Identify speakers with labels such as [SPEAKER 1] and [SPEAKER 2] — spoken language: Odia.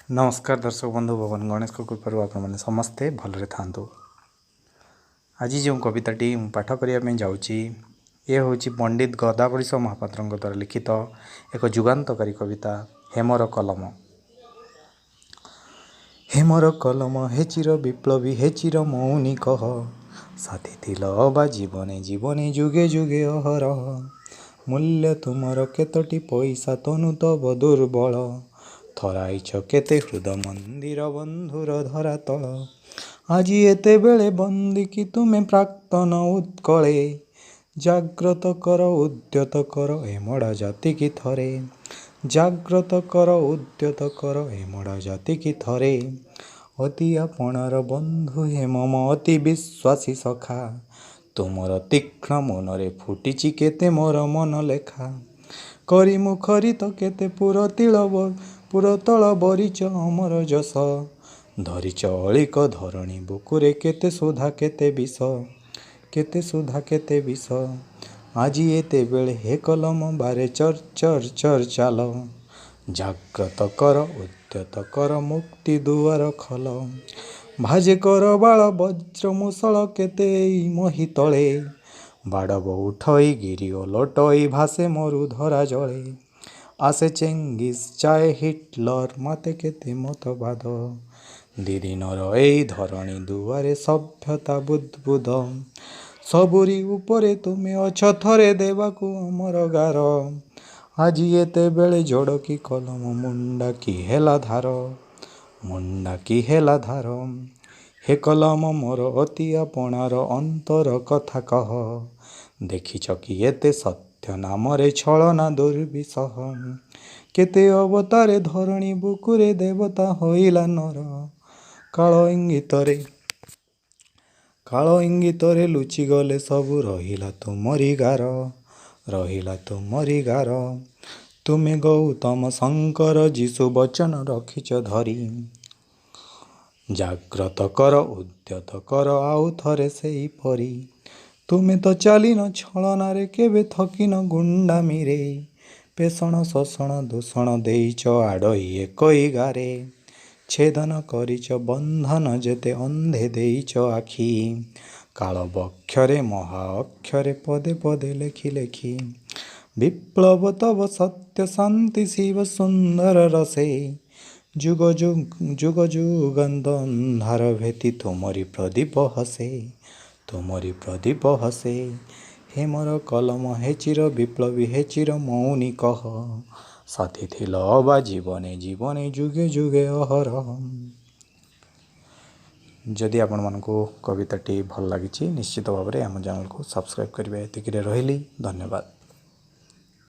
[SPEAKER 1] ନମସ୍କାର ଦର୍ଶକ ବନ୍ଧୁ, ଭଗବାନ ଗଣେଶଙ୍କ କୃପାରୁ ଆପଣମାନେ ସମସ୍ତେ ଭଲରେ ଥାଆନ୍ତୁ। ଆଜି ଯେଉଁ କବିତାଟି ମୁଁ ପାଠ କରିବା ପାଇଁ ଯାଉଛି, ଏ ହେଉଛି ପଣ୍ଡିତ ଗଦାବରୀଶ ମହାପାତ୍ରଙ୍କ ଦ୍ୱାରା ଲିଖିତ ଏକ ଯୁଗାନ୍ତକାରୀ କବିତା, ହେମର କଲମ। ହେମର କଲମ, ହେ ଚିର ବିପ୍ଳବୀ, ହେ ଚିର ମୌନି କହ, ସାଥୀ ଥିଲ ଅବା ଜୀବନେ ଜୀବନେ ଯୁଗେ ଯୁଗେ ଅହରହ। ମୂଲ୍ୟ ତୁମର କେତୋଟି ପଇସା, ତନୁ ତବ ଦୁର୍ବଳ, ଥରାଇଛ କେତେ ହୃଦ ମନ୍ଦିର ବନ୍ଧୁର ଧରାତଳ। ଆଜି ଏତେବେଳେ ବନ୍ଦୀ କି ତୁମେ ପ୍ରାକ୍ତନ ଉତ୍କଳେ? ଜାଗ୍ରତ କର, ଉଦ୍ୟତ କର ଏ ମଡ଼ା ଜାତିକି ଥରେ। ଜାଗ୍ରତ କର, ଉଦ୍ୟତ କର ଏ ମଡ଼ା ଜାତିକି ଥରେ। ଅତି ଆପଣାର ବନ୍ଧୁ ହେ ମମ ଅତି ବିଶ୍ୱାସୀ ସଖା, ତୁମର ତୀକ୍ଷ୍ଣ ମନରେ ଫୁଟିଛି କେତେ ମୋର ମନ ଲେଖା। କରି ମୁଖରିତ କେତେ ପୁର ତିଳ ପୁରତଳ ବରିଚ ଅମର ଯଶ, ଧରିଚ ଅଳିକ ଧରଣୀ ବୁକୁରେ କେତେ ସୁଧା କେତେ ବିଷ, କେତେ ସୁଧା କେତେ ବିଷ। ଆଜି ଏତେବେଳେ ହେ କଲମ ବାରେ ଚର୍ ଚର୍ ଚର୍ ଚାଲ, ଜାଗ୍ରତ କର, ଉଦ୍ୟତ କର ମୁକ୍ତି ଦୁଆର ଖୋଲ। ଭାଜେ କର ବାଳ ବଜ୍ର ମୁଷଳ କେତେ ଏଇ ମହି ତଳେ, ବାଡ଼ବ ଉଠଇ ଗିରି ଓଲଟଇ ଭାସେ ମରୁ ଧରା ଜଳେ। ଆସେ ଚେଙ୍ଗିସ୍, ଯାଏ ହିଟଲର, ମାତେ କେତେ ମତବାଦ, ଦିଦିନର ଏଇ ଧରଣୀ ଦୁଆରେ ସଭ୍ୟତା ବୁଦ୍ବୁଦ। ସବୁରି ଉପରେ ତୁମେ ଅଛ ଥରେ ଦେବାକୁ ଅମର ଗାର, ଆଜି ଏତେବେଳେ ଯୋଡ଼କି କଲମ ମୁଣ୍ଡା କି ହେଲା ଧାର, ମୁଣ୍ଡା କି ହେଲା ଧାର। ହେ କଲମ ମୋର ଅତି ଆପଣାର ଅନ୍ତର କଥା କହ, ଦେଖିଛ କି ଏତେ ସତ୍ୟ ନାମରେ ଛଳନା ଦୁର୍ବିସହ? କେତେ ଅବତାରେ ଧରଣୀ ବୁକୁରେ ଦେବତା ହୋଇଲା ନର, କାଳ ଇଙ୍ଗିତରେ, କାଳ ଇଙ୍ଗିତରେ ଲୁଚିଗଲେ ସବୁ, ରହିଲା ତୁମରି ଗାର, ରହିଲା ତୁମରି ଗାର। ତୁମେ ଗୌତମ, ଶଙ୍କର, ଯୀଶୁ ବଚନ ରଖିଛ ଧରି, ଜାଗ୍ରତ କର, ଉଦ୍ୟତ କର ଆଉ ଥରେ ସେଇପରି। ତୁମେ ତ ଚାଲିନ ଛଳନାରେ, କେବେ ଥକିନ ଗୁଣ୍ଡାମିରେ, ପେଷଣ ଶୋଷଣ ଦୂଷଣ ଦେଇଛ ଆଡ଼ଇ ଏକଇ ଗାରେ। ଛେଦନ କରିଛ ବନ୍ଧନ ଯେତେ, ଅନ୍ଧେ ଦେଇଛ ଆଖି, କାଳ ବକ୍ଷରେ ମହା ଅକ୍ଷରେ ପଦେ ପଦେ ଲେଖି ଲେଖି। ବିପ୍ଳବ ତବ ସତ୍ୟ ଶାନ୍ତି ଶିବ ସୁନ୍ଦର ରସେ, ଯୁଗ ଯୁଗ ଯୁଗାନ୍ତ ଅନ୍ଧାର ଭେତି ତୁମରି ପ୍ରଦୀପ ହସେ, ତୁମରି ପ୍ରଦୀପ ହସେ। ହେ ମୋର କଲମ, ହେ ଚିର ବିପ୍ଳବୀ, ହେ ଚିର ମୌନି କହ, ସାଥୀ ଥିଲ ଅବା ଜୀବନେ ଜୀବନେ ଯୁଗେ ଯୁଗେ ଅହରହ। ଯଦି ଆପଣମାନଙ୍କୁ କବିତାଟି ଭଲ ଲାଗିଛି, ନିଶ୍ଚିତ ଭାବରେ ଆମ ଚ୍ୟାନେଲକୁ ସବସ୍କ୍ରାଇବ୍ କରିବେ। ଏତିକିରେ ରହିଲି, ଧନ୍ୟବାଦ।